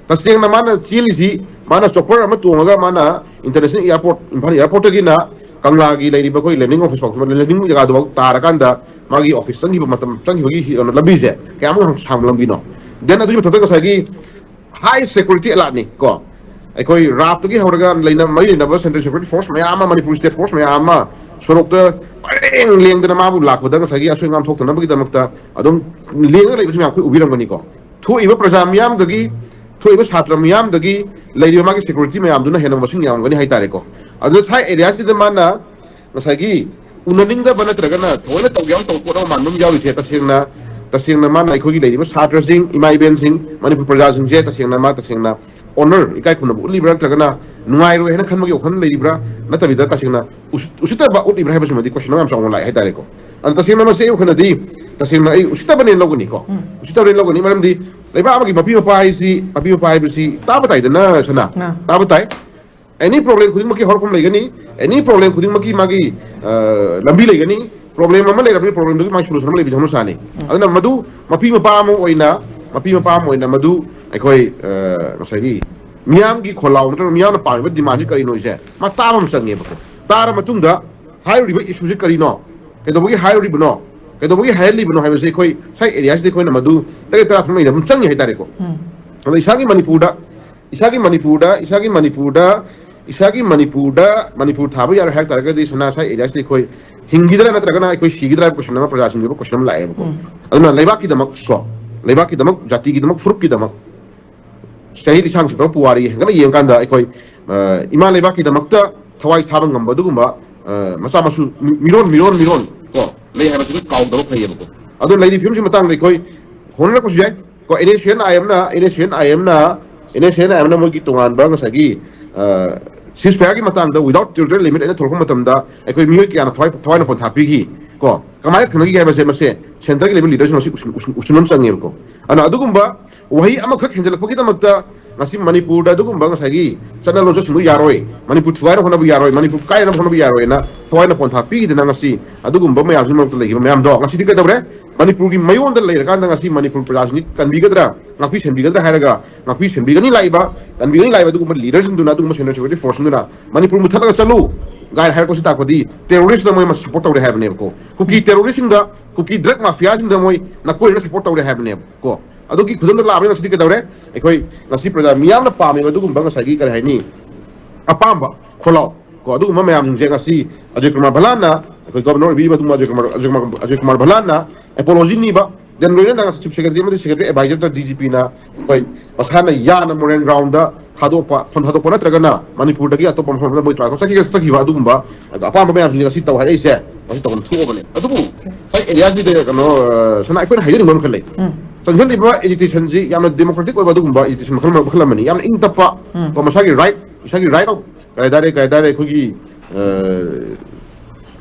ꯇꯁꯦꯡꯅ ꯃꯥꯅ ꯆꯦꯜꯂꯤꯁꯤ, ꯃꯥꯅ ꯆꯣꯄꯔ ꯑꯃ ꯇꯣꯡꯉꯒ ꯃꯥꯅ ꯏꯟꯇꯔꯅꯦꯁꯅꯦꯜ ꯑꯦꯌꯥꯔꯄꯣꯔꯠ, ꯏꯝꯐꯥꯜ ꯑꯦꯌꯥꯔꯄꯣꯔꯠꯇꯒꯤꯅ ꯀꯪꯂꯥꯒꯤ ꯂꯩꯔꯤꯕ ꯑꯩꯈꯣꯏ ꯂꯦꯟꯗꯤꯡ ꯑꯣꯐꯤꯁ ꯐꯥꯎ, ꯂꯦꯟꯗꯤꯡ ꯖꯒꯥꯗꯨꯐꯥꯎ ꯇꯥꯔꯀꯥꯟꯗ ꯃꯥꯒꯤ ꯑꯣꯐꯤꯁ ꯆꯪꯈꯤꯕ ꯃꯇꯝ, ꯆꯪꯈꯤꯕꯒꯤ ꯍꯤ-, ꯀꯩꯅꯣ, ꯂꯝꯕꯤꯁꯦ ꯀꯌꯥꯃꯨꯛ ꯁꯥꯡꯕ ꯂꯝꯕꯤꯅꯣ? ꯗꯦꯟ ꯑꯗꯨꯒꯤ ꯃꯊꯛꯇ ꯉꯁꯥꯏꯒꯤ ꯍꯥꯏ ꯁꯦꯀ꯭ꯌꯨꯔꯤꯇꯤ ꯑꯦꯂꯥꯔꯠꯅꯤ ꯀꯣ꯫ ꯑꯩꯈꯣꯏ ꯔꯥꯞꯇꯒꯤ ꯍꯧꯔꯒ ꯂꯩꯅ-, ꯃꯔꯤ ꯂꯩꯅꯕ ꯁꯦꯟꯇ꯭ꯔꯦꯜ ꯁꯦꯀ꯭ꯌꯨꯔꯤꯇꯤ ꯐꯣꯔꯁ ꯃꯌꯥꯝ ꯑꯃ, ꯃꯅꯤꯄꯨꯔ ꯁ꯭ꯇꯦꯠ ꯐꯣꯔꯁ ꯃꯌꯥꯝ ꯑꯃ ꯁꯣꯔꯣꯛꯇ ꯄꯔꯦꯡ ꯂꯦꯡꯗꯅ ꯃꯥꯕꯨ ꯂꯥꯛꯄꯗ ꯉꯁꯥꯏꯒꯤ ꯑꯁꯣꯏ ꯑꯉꯥꯝ ꯊꯣꯛꯇꯅꯕꯒꯤꯗꯃꯛꯇ ꯑꯗꯨꯝ ꯂꯦꯡꯉꯒ ꯂꯩꯕꯁꯨ ꯃꯌꯥꯝ ꯑꯩꯈꯣꯏ ꯎꯕꯤꯔꯝꯒꯅꯤꯀꯣ꯫ ꯊꯣꯛꯏꯕ ꯄ꯭ꯔꯖꯥ ꯃꯤꯌꯥꯝꯗꯒꯤ, ꯊꯣꯛꯏꯕ ꯁꯥꯇ꯭ꯔ ꯃꯤꯌꯥꯝꯗꯒꯤ ꯂꯩꯔꯤꯕ ꯃꯥꯒꯤ ꯁꯦꯀ꯭ꯌꯨꯔꯤꯇꯤ ꯃꯌꯥꯝꯗꯨꯅ ꯍꯦꯟꯅ ꯃꯁꯤꯡ ꯌꯥꯝꯒꯅꯤ ꯍꯥꯏꯇꯥꯔꯦꯀꯣ꯫ ꯑꯗꯨꯅ ꯁꯥꯏ ꯑꯦꯔꯤꯌꯥꯁꯤꯗ ꯃꯥꯅ ꯉꯁꯥꯏꯒꯤ ꯎꯅꯅꯤꯡꯗꯕ ꯅꯠꯇ꯭ꯔꯒꯅ ꯊꯑꯣꯏꯅ ꯇꯧꯒꯦ ꯌꯥꯎꯅ ꯇꯧꯕ ꯄꯣꯠ ꯑꯃ ꯃꯥꯟꯕ ꯑꯃ ꯌꯥꯎꯔꯤꯁꯦ, ꯇꯁꯦꯡꯅ, ꯇꯁꯦꯡꯅ ꯃꯥꯅ ꯑꯩꯈꯣꯏꯒꯤ ꯂꯩꯔꯤꯕ ꯁꯥꯇ꯭ꯔꯁꯤꯡ, ꯏꯃꯥ ꯏꯕꯦꯟꯁꯤꯡ, ꯃꯅꯤꯄꯨꯔ ꯄ꯭ꯔꯖꯥꯁꯤꯡꯁꯦ ꯇꯁꯦꯡꯅ ꯃꯥ ꯇꯁꯦꯡꯅ ꯑꯣꯅꯔ, ꯏꯀꯥꯏ ꯈꯨꯝꯅꯕ ꯎꯠꯂꯤꯕ꯭ꯔꯥ ꯅꯠꯇ꯭ꯔꯒꯅ ꯅꯨꯡꯉꯥꯏꯔꯣꯏ ꯍꯥꯏꯅ ꯈꯟꯕꯒꯤ ꯋꯥꯈꯜ ꯂꯩꯔꯤꯕ꯭ꯔꯥ, ꯅꯠꯇꯕꯤꯗ ꯇꯁꯦꯡꯅ ꯎꯁꯤꯠ-, ꯎꯁꯤꯠꯇꯕ ꯎꯠꯂꯤꯕ꯭ꯔꯥ ꯍꯥꯏꯕꯁꯤꯃꯗꯤ ꯀꯣꯏꯁꯟ ꯑꯃ ꯌꯥꯝ ꯆꯥꯎꯅ ꯂꯥꯛꯑꯦ ꯍꯥꯏꯇꯥꯔꯦꯀꯣ꯫ ꯑꯗꯨꯅ ꯇꯁꯦꯡꯅ ꯃꯁꯤ ꯑꯩ ꯋꯥꯈꯜꯗꯗꯤ ꯇꯁꯦꯡꯅ ꯑꯩ ꯎꯁꯤꯠꯇꯕꯅꯦꯅ ꯂꯧꯒꯅꯤꯀꯣ꯫ ꯎꯁꯤꯠꯇꯕꯅꯦꯅ ꯂꯧꯒꯅꯤ, ꯃꯔꯝꯗꯤ ꯂꯩꯕꯥꯛ ꯑꯃꯒꯤ ꯃꯄꯤ ꯃꯄꯥ ꯍꯥꯏꯁꯤ, ꯃꯄꯤ ꯃꯄꯥ ꯍꯥꯏꯕꯁꯤ ꯇꯥꯕ ꯇꯥꯏꯗꯅ, ꯁꯅꯥ? ꯑꯥ꯫ ꯇꯥꯕ ꯇꯥꯏ꯫ ꯑꯦꯅꯤ ꯄ꯭ꯔꯣꯕ꯭ꯂꯦꯝ ꯈꯨꯗꯤꯡꯃꯛꯀꯤ ꯍꯧꯔꯛꯐꯝ ꯂꯩꯒꯅꯤ, ꯑꯦꯅꯤ ꯄ꯭ꯔꯣꯕ꯭ꯂꯦꯝ ꯈꯨꯗꯤꯡꯃꯛꯀꯤ ꯃꯥꯒꯤ, ꯑ, ꯂꯝꯕꯤ ꯂꯩꯒꯅꯤ꯫ ꯄ꯭ꯔꯣꯕ꯭ꯂꯦꯝ ꯑꯃ ꯂꯩꯔꯕꯗꯤ ꯄ꯭ꯔꯣꯕ꯭ꯂꯦꯝꯗꯨꯒꯤ ꯃꯥꯒꯤ ꯁꯣꯂꯨꯁꯟ ꯑꯃ ꯂꯩꯕꯗꯤ ꯍꯧꯅ ꯁꯥꯅꯤ꯫ ꯑꯗꯨꯅ ꯃꯗꯨ ꯃꯄꯤ ꯃꯄꯥ ꯑꯃ ꯑꯣꯏꯅ, ꯃꯄꯤ ꯃꯄꯥ ꯑꯃ ꯑꯣꯏꯅ ꯃꯗꯨ ꯑꯩꯈꯣꯏ, ꯑ, ꯉꯁꯥꯏꯒꯤ ꯃꯤꯌꯥꯝꯒꯤ ꯈꯣꯜꯂꯥꯎ ꯅꯠꯇ꯭ꯔꯒ ꯃꯤꯌꯥꯝꯅ ꯄꯥꯝꯃꯤꯕ ꯗꯤꯃꯥꯟꯁꯤ ꯀꯔꯤꯅꯣ ꯍꯥꯏꯁꯦ ꯃꯥ ꯇꯥꯕ ꯑꯃ ꯆꯪꯉꯦꯕꯀꯣ꯫ ꯇꯥꯔ ꯃꯇꯨꯡꯗ ꯍꯥꯏꯔꯤꯕ ꯏꯁꯨꯁꯤ ꯀꯔꯤꯅꯣ, ꯀꯩꯗꯧꯕꯒꯤ ꯍꯥꯏꯔꯨꯔꯤꯕꯅꯣ, ꯀꯩꯗꯧꯕꯒꯤ ꯍꯥꯏꯍꯜꯂꯤꯕꯅꯣ ꯍꯥꯏꯕꯁꯤ ꯑꯩꯈꯣꯏ ꯁꯥꯏ ꯑꯦꯔꯤꯌꯥꯁꯤꯗ ꯑꯩꯈꯣꯏꯅ ꯃꯗꯨ ꯇꯔꯦꯠ ꯇꯔꯥ ꯁꯨꯝ ꯂꯩꯅꯕ ꯑꯃ ꯆꯪꯉꯤ ꯍꯥꯏꯇꯥꯔꯦꯀꯣ꯫ ꯑꯗꯣ ꯏꯁꯥꯒꯤ ꯃꯅꯤꯄꯨꯔꯗ, ꯏꯁꯥꯒꯤ ꯃꯅꯤꯄꯨꯔꯗ, ꯏꯁꯥꯒꯤ ꯃꯅꯤꯄꯨꯔꯗ, ꯏꯁꯥꯒꯤ ꯃꯅꯤꯄꯨꯔꯗ ꯃꯅꯤꯄꯨꯔ ꯊꯥꯕ ꯌꯥꯔꯣꯏ ꯍꯥꯏ ꯇꯥꯔꯒꯗꯤ ꯁꯅꯥ ꯁꯥꯏ ꯑꯦꯔꯤꯌꯥꯁꯤꯗ ꯑꯩꯈꯣꯏ ꯍꯤꯡꯈꯤꯗ꯭ꯔꯥ ꯅꯠꯇ꯭ꯔꯒꯅ ꯑꯩꯈꯣꯏ ꯁꯤꯈꯤꯗ꯭ꯔꯥ ꯍꯥꯏꯕ ꯀꯣꯏꯁꯟ ꯑꯃ ꯄ꯭ꯔꯖꯥꯁꯤꯡꯒꯤ ꯑꯣꯏꯕ ꯀꯣꯏꯁꯟ ꯑꯃ ꯂꯥꯛꯑꯦꯕꯀꯣ꯫ ꯑꯗꯨꯅ ꯂꯩꯕꯥꯛꯀꯤꯗꯃꯛ ꯀꯣ, ꯂꯩꯕꯥꯛꯀꯤꯗꯃꯛ, ꯖꯥꯇꯤꯒꯤꯗꯃꯛ, ꯐꯨꯔꯨꯞꯀꯤꯗꯃꯛ ꯆꯍꯤ ꯂꯤꯁꯥꯡ ꯁꯤꯠꯄ ꯄꯨꯋꯥꯔꯤ ꯍꯦꯟꯒꯠꯅ ꯌꯦꯡꯀꯥꯟꯗ ꯑꯩꯈꯣꯏ, ꯑ, ꯏꯃꯥ ꯂꯩꯕꯥꯛꯀꯤꯗꯃꯛꯇ ꯊꯋꯥꯏ ꯊꯥꯕ ꯉꯝꯕ ꯑꯗꯨꯒꯨꯝꯕ, ꯑ, ꯃꯆꯥ ꯃꯁꯨ ꯃꯤ-, ꯃꯤꯔꯣꯟ, ꯃꯤꯔꯣꯟ, ꯃꯤꯔꯣꯟ ꯀꯣ ꯂꯩ ꯍꯥꯏꯕꯁꯤ ꯑꯗꯨꯝ ꯀꯥꯎꯗꯕ ꯐꯩꯌꯦꯕꯀꯣ꯫ ꯑꯗꯣ ꯂꯩꯔꯤꯕ ꯐꯤꯕꯝꯁꯤ ꯃꯇꯥꯡꯗ ꯑꯩꯈꯣꯏ ꯍꯣꯠꯅꯔꯛꯄꯁꯨ ꯌꯥꯏ ꯀꯣ꯫ And S C and I ꯑꯦꯝꯅ, and S C and I ꯑꯦꯝꯅ, and S C and ꯑꯥꯏ ꯑꯦꯝꯅ ꯃꯣꯏꯒꯤ ꯇꯣꯉꯥꯟꯕ ꯉꯁꯥꯏꯒꯤ, ꯑ, ceasefire-ꯒꯤ ꯃꯇꯥꯡꯗ without territorial limit ꯑꯩꯅ ꯊꯣꯛꯂꯛꯄ ꯃꯇꯝꯗ ꯑꯩꯈꯣꯏ ꯃꯤꯑꯣꯏ ꯀꯌꯥꯅ ꯊꯋꯥꯏ ꯊꯋꯥꯏꯅ ꯄꯣꯟꯊꯥ ꯄꯤꯈꯤ ꯀꯣ, ꯀꯃꯥꯏꯅ ꯊꯦꯡꯅꯈꯤꯒꯦ ꯍꯥꯏꯕꯁꯦ ꯃꯁꯦ centre-ꯒꯤ level leader-ꯁꯤꯡ ꯃꯁꯤ ꯎꯁꯤꯟ- ꯎꯁꯤꯟ- ꯎꯁꯤꯟꯕ ꯑꯃ ꯆꯪꯉꯦꯕꯀꯣ꯫ ꯑꯗꯨꯅ ꯑꯗꯨꯒꯨꯝꯕ ꯋꯥꯍꯩ ꯑꯃꯈꯛ ꯍꯦꯟꯖꯜꯂꯛꯄꯒꯤꯗꯃꯛꯇ ꯉꯁꯤ ꯃꯅꯤꯄꯨꯔꯗ ꯑꯗꯨꯒꯨꯝꯕ ꯉꯁꯥꯏꯒꯤ ꯆꯠꯅ ꯂꯣꯟꯆꯠꯁꯤꯡꯗꯨ ꯌꯥꯔꯣꯏ, ꯃꯅꯤꯄꯨꯔ ꯊꯨꯒꯥꯏꯅꯕ ꯍꯣꯠꯅꯕ ꯌꯥꯔꯣꯏ, ꯃꯅꯤꯄꯨꯔ ꯀꯥꯏꯅꯕ ꯍꯣꯠꯅꯕ ꯌꯥꯔꯣꯏꯅ ꯊꯋꯥꯏꯅ ꯄꯣꯟꯊꯥ ꯄꯤꯈꯤꯗꯅ ꯉꯁꯤ ꯑꯗꯨꯒꯨꯝꯕ ꯃꯌꯥꯝꯁꯤꯒꯤ ꯃꯔꯛꯇ ꯂꯩꯈꯤꯕ ꯃꯌꯥꯝꯗꯣ ꯉꯁꯤꯗꯤ ꯀꯩꯗꯧꯔꯦ? ꯃꯅꯤꯄꯨꯔꯒꯤ ꯃꯌꯣꯟꯗ ꯂꯩꯔꯀꯥꯟꯗ ꯉꯁꯤ ꯃꯅꯤꯄꯨꯔ ꯄ꯭ꯔꯖꯥꯁꯤꯡꯒꯤ ꯀꯟꯕꯤꯒꯗ꯭ꯔꯥ, ꯉꯥꯛꯄꯤ ꯁꯦꯟꯕꯤꯒꯗ꯭ꯔꯥ ꯍꯥꯏꯔꯒ ꯉꯥꯛꯄꯤ ꯁꯦꯟꯕꯤꯒꯅꯤ ꯂꯥꯛꯏꯕ, ꯀꯟꯕꯤꯒꯅꯤ ꯂꯥꯛꯏꯕ ꯑꯗꯨꯒꯨꯝꯕ leader-ꯁꯤꯡꯗꯨꯅ, ꯑꯗꯨꯒꯨꯝꯕ central security force-ꯁꯤꯡꯗꯨꯅ ꯃꯅꯤꯄꯨꯔ ꯃꯨꯊꯠꯂꯒ ꯆꯠꯂꯨ ꯒꯥꯏꯅ ꯍꯥꯏꯔꯛꯄꯁꯤ ꯇꯥꯛꯄꯗꯤ terrorist-ꯅ ꯃꯣꯏ support ꯇꯧꯔꯦ ꯍꯥꯏꯕꯅꯦꯕꯀꯣ꯫ ꯀꯨꯀꯤ terrorist-ꯁꯤꯡꯗ, ꯀꯨꯀꯤ drug mafia-ꯁꯤꯡꯗ ꯃꯣꯏ ꯅꯀꯣꯏꯅ support ꯇꯧꯔꯦ ꯍꯥꯏꯕꯅꯦꯕꯀꯣ꯫ ꯑꯗꯨꯒꯤ ꯈꯨꯗꯝꯗ ꯂꯥꯛꯑꯕꯅꯤꯅ ꯉꯁꯤꯗꯤ ꯀꯩꯗꯧꯔꯦ? ꯑꯩꯈꯣꯏ ꯉꯁꯤ ꯄ꯭ꯔꯖꯥ ꯃꯤꯌꯥꯝꯅ ꯄꯥꯝꯃꯤꯕ ꯑꯗꯨꯒꯨꯝꯕ ꯉꯁꯥꯏꯒꯤ ꯀꯔꯤ ꯍꯥꯏꯅꯤ, ꯑꯄꯥꯝꯕ ꯈꯣꯜꯂꯥꯎ ꯀꯣ, ꯑꯗꯨꯒꯨꯝꯕ ꯃꯌꯥꯝꯁꯤꯡꯁꯦ ꯉꯁꯤ ꯑꯖꯣꯏ ꯀꯨꯃꯥꯔ ꯚꯜꯂꯥꯟꯅ, ꯑꯩꯈꯣꯏ governor ꯑꯣꯏꯕꯤꯔꯤꯕ ꯑꯗꯨꯒꯨꯝꯕ ꯑꯖꯣꯏ ꯀꯨꯃꯥꯔ, ꯑꯖꯣꯏ ꯀꯨꯃꯥꯔ, ꯑꯖꯣꯏ ꯀꯨꯃꯥꯔ ꯚꯜꯂꯥꯟꯅ apology ꯅꯤꯕ, then ꯂꯣꯏꯅꯅ ꯉꯁꯤ chief secretary ꯑꯃꯗꯤ secretary advisor ꯅꯠꯇ꯭ꯔꯒ D G P-ꯅ ꯑꯩꯈꯣꯏ ꯃꯁꯥꯅ ꯌꯥꯅ ꯃꯣꯔꯦꯟ ground-ꯗ ꯊꯥꯗꯣꯛꯄ, ꯐꯝ ꯊꯥꯗꯣꯛꯄ ꯅꯠꯇ꯭ꯔꯒꯅ ꯃꯅꯤꯄꯨꯔꯗꯒꯤ ꯑꯇꯣꯞꯄ ꯃꯐꯝ ꯑꯃꯗ ꯃꯣꯏ transfer ꯆꯠꯈꯤꯒ ꯆꯠꯈꯤꯕ ꯑꯗꯨꯒꯨꯝꯕ ꯑꯄꯥꯝꯕ ꯃꯌꯥꯝꯁꯤꯡꯁꯦ ꯉꯁꯤ ꯇꯧ ꯍꯥꯏꯔꯛꯏꯁꯦ, ꯉꯁꯤ ꯇꯧꯐꯝ ꯊꯣꯛꯑꯕꯅꯦ꯫ ꯑꯗꯨꯕꯨ ꯑꯩ area-ꯁꯤꯗ ꯀꯩꯅꯣ, ꯑ, ꯁꯅꯥ, ꯑꯩꯈꯣꯏꯅ ꯍꯥꯏꯖꯅꯤꯡꯕ ꯑꯃ ꯈꯔ ꯂꯩ꯫ ꯎꯝ꯫ ꯆꯪꯁꯤꯜꯂꯤꯕ agitation-ꯁꯤ ꯌꯥꯝꯅ democratic ꯑꯣꯏꯕ ꯑꯗꯨꯒꯨꯝꯕ agitation ꯃꯈꯜ, ꯃꯈꯜ ꯑꯃꯅꯤ, ꯌꯥꯝꯅ ꯏꯪ ꯇꯞꯄ, ꯎꯝ꯫ ꯀꯣ, ꯃꯁꯥꯒꯤ right, ꯃꯁꯥꯒꯤ right of, ꯀꯩ ꯍꯥꯏꯇꯥꯔꯦ, ꯀꯩ ꯍꯥꯏꯇꯥꯔꯦ, ꯑꯩꯈꯣꯏꯒꯤ, ꯑ,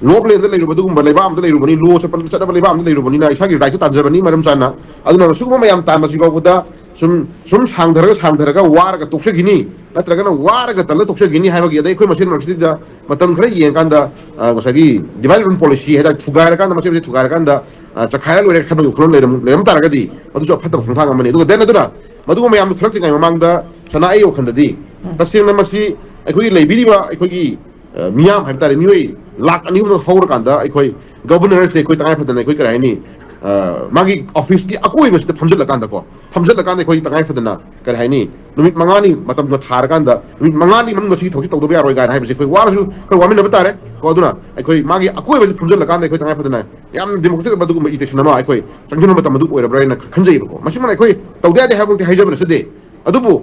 ꯂꯣꯞꯂꯦꯟꯗ ꯂꯩꯔꯨꯕ ꯑꯗꯨꯒꯨꯝꯕ, ꯂꯩꯕꯥꯛ ꯑꯃꯗ ꯂꯩꯔꯨꯕꯅꯤ, law ꯆꯠꯄ, ꯆꯠꯅꯕ ꯂꯩꯕꯥꯛ ꯑꯃꯗ ꯂꯩꯔꯨꯕꯅꯤꯅ ꯏꯁꯥꯒꯤ right-ꯇꯨ ꯇꯥꯟꯖꯕꯅꯤ ꯃꯔꯝ ꯆꯥꯅ꯫ ꯑꯗꯨꯅ ꯁꯤꯒꯨꯝꯕ ꯃꯌꯥꯝ ꯇꯥꯟꯕꯁꯤ ꯐꯥꯎꯕꯗ ꯁꯨꯝ, ꯁꯨꯝ ꯁꯥꯡꯊꯔꯒ, ꯁꯥꯡꯊꯔꯒ ꯋꯥꯔꯒ ꯇꯣꯛꯆꯈꯤꯅꯤ, ꯅꯠꯇ꯭ꯔꯒꯅ ꯋꯥꯔꯒ ꯇꯜꯂ ꯇꯣꯛꯆꯈꯤꯅꯤ ꯍꯥꯏꯕꯒꯤ, ꯑꯗꯩ ꯑꯩꯈꯣꯏ ꯃꯁꯦꯟ ꯃꯔꯛꯁꯤꯗ ꯃꯇꯝ ꯈꯔ ꯌꯦꯡꯉꯀꯥꯟꯗ, ꯑ, ꯉꯁꯥꯏꯒꯤ divide and rule policy ꯍꯥꯏ ꯇꯥꯔꯦ, ꯊꯨꯒꯥꯏꯔꯀꯥꯟꯗ, ꯃꯆꯦꯠ ꯃꯆꯦꯠ ꯊꯨꯒꯥꯏꯔꯀꯥꯟꯗ, ꯑ, ꯆꯈꯥꯏꯔ ꯂꯣꯏꯔꯦ ꯈꯟꯕꯒꯤ ꯋꯥꯈꯜꯂꯣꯟ ꯂꯩꯔꯝ-, ꯂꯩꯔꯝ ꯇꯥꯔꯒꯗꯤ, ꯃꯗꯨꯁꯨ ꯑꯐꯠꯇꯕ ꯈꯣꯡꯊꯥꯡ ꯑꯃꯅꯤ꯫ ꯑꯗꯨꯒ then ꯑꯗꯨꯅ ꯃꯗꯨꯒꯨꯝꯕ ꯃꯌꯥꯝꯗꯨ ꯊꯣꯛꯂꯛꯇ꯭ꯔꯤꯉꯩ ꯃꯃꯥꯡꯗ ꯁꯅꯥ, ꯑꯩꯒꯤ ꯋꯥꯈꯜꯗꯗꯤ ꯎꯝ꯫ ꯇꯁꯦꯡꯅ ꯃꯁꯤ ꯑꯩꯈꯣꯏꯒꯤ ꯂꯩꯕꯤꯔꯤꯕ ꯑꯩꯈꯣꯏꯒꯤ, ꯑ, ꯃꯤꯌꯥꯝ ꯍꯥꯏꯕ ꯇꯥꯔꯦ, ꯃꯤꯑꯣꯏ ꯂꯥꯈ ꯑꯅꯤ ꯑꯍꯨꯝ ꯍꯧꯔꯀꯥꯟꯗ ꯑꯩꯈꯣꯏ governor-ꯁꯦ ꯑꯩꯈꯣꯏ ꯇꯉꯥꯏ ꯐꯗꯅ ꯑꯩꯈꯣꯏ ꯀꯔꯤ ꯍꯥꯏꯅꯤ, ꯑ, ꯃꯥꯒꯤ office-ꯀꯤ ꯑꯀꯣꯏꯕꯁꯤꯗ ꯐꯝꯖꯤꯜꯂꯀꯥꯟꯗꯀꯣ, ꯐꯝꯖꯤꯜꯂꯀꯥꯟꯗ ꯑꯩꯈꯣꯏ ꯇꯉꯥꯏ ꯐꯗꯅ ꯀꯔꯤ ꯍꯥꯏꯅꯤ, ꯅꯨꯃꯤꯠ ꯃꯉꯥꯅꯤ ꯃꯇꯝꯗꯣ ꯊꯥꯔꯀꯥꯟꯗ ꯅꯨꯃꯤꯠ ꯃꯉꯥꯅꯤ ꯃꯅꯨꯡꯗ ꯁꯤꯒꯤ ꯊꯕꯛꯁꯤ ꯇꯧꯗꯕ ꯌꯥꯔꯣꯏ ꯀꯥꯏꯅ ꯍꯥꯏꯕꯁꯦ ꯑꯩꯈꯣꯏ ꯋꯥꯔꯁꯨ ꯈꯔ ꯋꯥꯃꯤꯟꯅꯕ ꯇꯥꯔꯦ꯫ ꯀꯣ, ꯑꯗꯨꯅ ꯑꯩꯈꯣꯏ ꯃꯥꯒꯤ ꯑꯀꯣꯏꯕꯁꯤ ꯐꯝꯖꯤꯜꯂꯀꯥꯟꯗ ꯑꯩꯈꯣꯏ ꯇꯉꯥꯏ ꯐꯗꯅ ꯌꯥꯝꯅ democratic ꯑꯣꯏꯕ ꯑꯗꯨꯒꯨꯝꯕ agitation ꯑꯃ ꯑꯩꯈꯣꯏ ꯆꯪꯁꯤꯟꯕ ꯃꯇꯝ ꯑꯗꯨ ꯑꯣꯏꯔꯕ꯭ꯔꯥ ꯍꯥꯏꯅ ꯈꯟꯖꯩꯕꯀꯣ꯫ ꯃꯁꯤꯃ ꯑꯩꯈꯣꯏ ꯇꯧꯗ ꯌꯥꯗꯦ ꯍꯥꯏꯕꯃꯛꯇꯤ ꯍꯥꯏꯖꯕ ꯅꯠꯆꯗꯦ꯫ ꯑꯗꯨꯕꯨ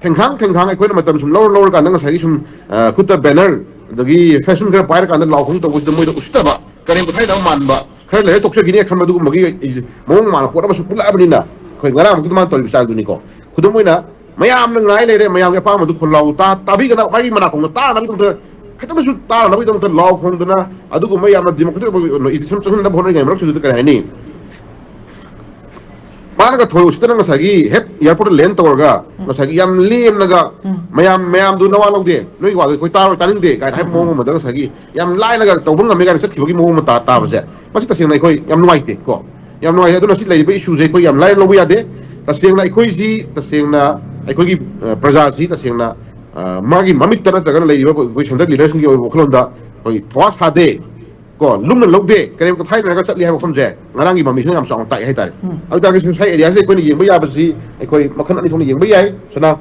ꯊꯦꯡꯈꯥꯡ ꯊꯦꯡꯈꯥꯡ ꯑꯩꯈꯣꯏꯅ ꯃꯇꯝ ꯁꯨꯝ ꯂꯧꯔ ꯂꯧꯔꯀꯥꯟꯗ ꯉꯁꯥꯏꯒꯤ ꯁꯨꯝ, ꯑ, ꯈꯨꯠꯇ banner ꯑꯗꯒꯤ fashion ꯈꯔ ꯄꯥꯏꯔꯀꯥꯟꯗ ꯂꯥꯎ ꯈꯣꯡ ꯇꯧꯕꯁꯤꯗ ꯃꯣꯏꯗ ꯎꯁꯤꯠꯇꯕ, ꯀꯔꯦꯝ ꯀꯊꯥꯏꯗꯕ ꯃꯥꯟꯕ, ꯈꯔ ꯂꯩꯔ ꯇꯣꯛꯆꯈꯤꯅꯤ ꯈꯟꯕ ꯑꯗꯨꯒꯨꯝꯕꯒꯤ ꯃꯑꯣꯡ ꯃꯥꯟꯕ ꯄꯣꯠ ꯑꯃꯁꯨ ꯎꯠꯂꯛꯑꯕꯅꯤꯅ ꯑꯩꯈꯣꯏ ꯉꯔꯥꯡꯃꯛꯇ ꯃꯥꯅ ꯇꯧꯔꯤꯕ style-ꯗꯨꯅꯤꯀꯣ꯫ ꯈꯨꯗꯝ ꯑꯣꯏꯅ ꯃꯌꯥꯝꯅ ꯉꯥꯏ ꯂꯩꯔꯦ, ꯃꯌꯥꯝꯒꯤ ꯑꯄꯥꯝꯕꯗꯨ ꯈꯨꯜ ꯂꯥꯎ ꯇꯥ-, ꯇꯥꯕꯤꯒꯅ ꯃꯥꯒꯤ ꯃꯅꯥꯀꯣꯡꯗ ꯇꯥꯅꯕꯒꯤꯗꯃꯛꯇ, ꯈꯤꯇꯪꯗꯁꯨ ꯇꯥꯅꯕꯒꯤꯗꯃꯛꯇ ꯂꯥꯎ ꯈꯣꯡꯗꯅ, ꯑꯗꯨꯒꯨꯝꯕ ꯌꯥꯝꯅ democratic ꯑꯣꯏꯕ ꯏꯗꯤꯁꯝ ꯆꯪꯍꯟꯅꯕ ꯍꯣꯠꯅꯔꯤꯉꯩ ꯃꯔꯛꯁꯤꯗ ꯀꯔꯤ ꯍꯥꯏꯅꯤ, ꯃꯥꯅꯒ ꯊꯣꯏ ꯎꯁꯤꯠꯇꯅ ꯉꯁꯥꯏꯒꯤ ꯍꯦꯛ airport ꯇ land ꯇꯧꯔꯒ ꯎꯝ꯫ ꯉꯁꯥꯏꯒꯤ ꯌꯥꯝ ꯂꯦꯝꯅꯒ ꯎꯝ꯫ ꯃꯌꯥꯝ, "ꯃꯌꯥꯝꯗꯨ ꯅꯋꯥ ꯂꯧꯗꯦ, ꯅꯣꯏꯒꯤ ꯋꯥꯗꯣ ꯑꯩꯈꯣꯏ ꯇꯥꯔꯣꯏ, ꯇꯥꯅꯤꯡꯗꯦ" ꯀꯥꯏꯅ ꯍꯥꯏꯕ ꯎꯝ꯫ ꯃꯑꯣꯡ ꯑꯃꯗ ꯉꯁꯥꯏꯒꯤ ꯌꯥꯝ ꯂꯥꯏꯅꯒ ꯇꯧꯕ ꯉꯝꯃꯦ ꯀꯥꯏꯅ ꯆꯠꯈꯤꯕꯒꯤ ꯃꯑꯣꯡ ꯑꯃ ꯇꯥ-, ꯇꯥꯕꯁꯦ, ꯎꯝ꯫ ꯃꯁꯤ ꯇꯁꯦꯡꯅ ꯑꯩꯈꯣꯏ ꯌꯥꯝ ꯅꯨꯡꯉꯥꯏꯇꯦ ꯀꯣ, ꯌꯥꯝ ꯅꯨꯡꯉꯥꯏꯇꯦ꯫ ꯑꯗꯨꯅ ꯁꯤ ꯂꯩꯔꯤꯕ issue ꯁꯦ ꯑꯩꯈꯣꯏ ꯌꯥꯝ ꯂꯥꯏꯅ ꯂꯧꯕ ꯌꯥꯗꯦ꯫ ꯇꯁꯦꯡꯅ ꯑꯩꯈꯣꯏꯁꯤ, ꯇꯁꯦꯡꯅ ꯑꯩꯈꯣꯏꯒꯤ, ꯑ, ꯄ꯭ꯔꯖꯥꯁꯤ ꯇꯁꯦꯡꯅ, ꯑ, ꯃꯥꯒꯤ ꯃꯃꯤꯠꯇ ꯅꯠꯇ꯭ꯔꯒꯅ ꯂꯩꯔꯤꯕ ꯑꯩꯈꯣꯏ central leader ꯁꯤꯡꯒꯤ ꯑꯣꯏꯕ ꯋꯥꯈꯜꯂꯣꯟꯗ ꯑꯩꯈꯣꯏ ꯊꯧꯋꯥ ꯁꯥꯗꯦ꯫ ꯀꯣ, ꯂꯨꯝꯅ ꯂꯧꯗꯦ, ꯀꯔꯦꯝ ꯀꯊꯥꯏꯅꯔꯒ ꯆꯠꯂꯤ ꯍꯥꯏꯕ ꯋꯥꯐꯝꯁꯦ ꯉꯔꯥꯡꯒꯤ ꯃꯃꯤꯁꯤꯅ ꯌꯥꯝ ꯆꯥꯎꯅ ꯇꯥꯛꯑꯦ ꯍꯥꯏꯇꯥꯔꯦ꯫ ꯎꯝ꯫ ꯑꯗꯨ ꯇꯥꯔꯒꯗꯤ suicide area ꯁꯦ ꯑꯩꯈꯣꯏꯅ ꯌꯦꯡꯕ ꯌꯥꯕꯁꯤ ꯑꯩꯈꯣꯏ ꯃꯈꯜ ꯑꯅꯤ ꯊꯣꯛꯅ ꯌꯦꯡꯕ ꯌꯥꯏ꯫ ꯁꯅꯥ,